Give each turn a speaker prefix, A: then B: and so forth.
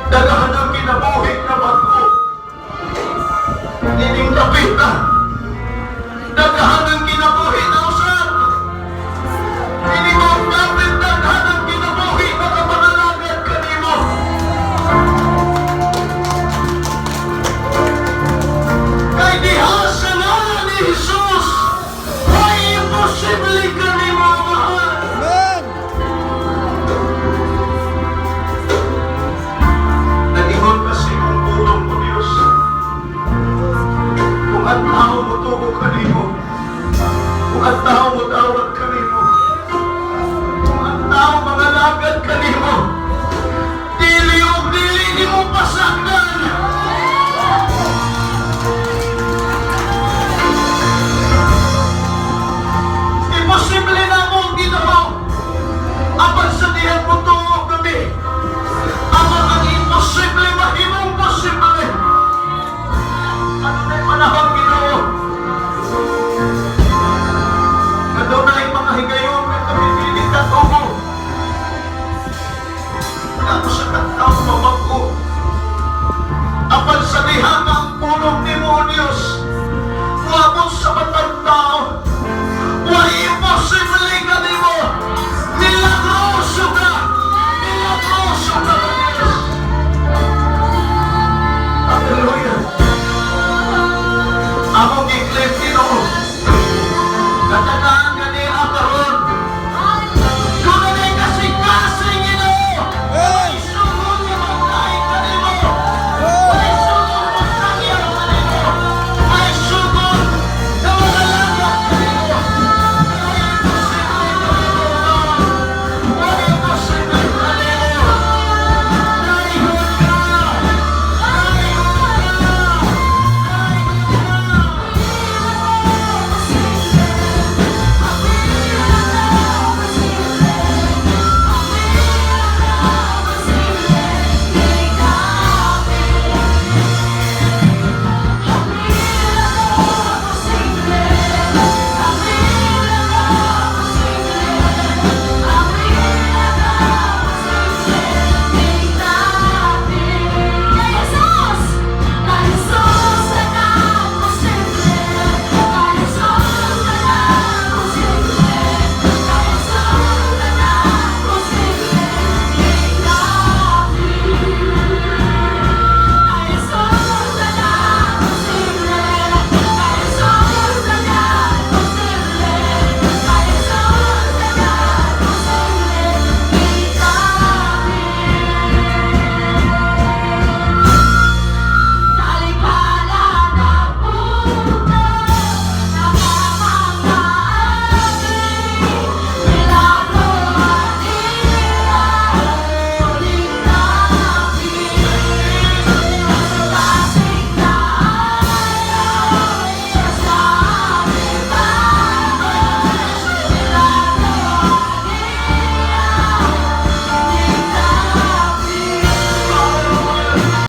A: Daghan ang kinabuhi na bag-o. Ining dapita. Daghan ang kinabuhi na usab. Ining mga dapit, daghan ang kinabuhi na kapangalagad kanimo. Kay diha sa ngalan ni Jesus, way imposible kanimo, Amahan.
B: Amen.
A: Nag-ingon kasi kung pulong mo, Diyos. Kung ang tao mo tuo kanimo, kung ang tao mo dawat kanimo, kung ang tao mangalagad kanimo, dili og dili nimo pasagdan. Imposible na mo ang Ginoo. Apan sa dihang motuo kami, ama, ang imposible mahimong posible. Ano na panahon, Ginoo, nga dunay mga higayon nga kami dili katuo. Nga sa katao mabag-o. Apan sa dihang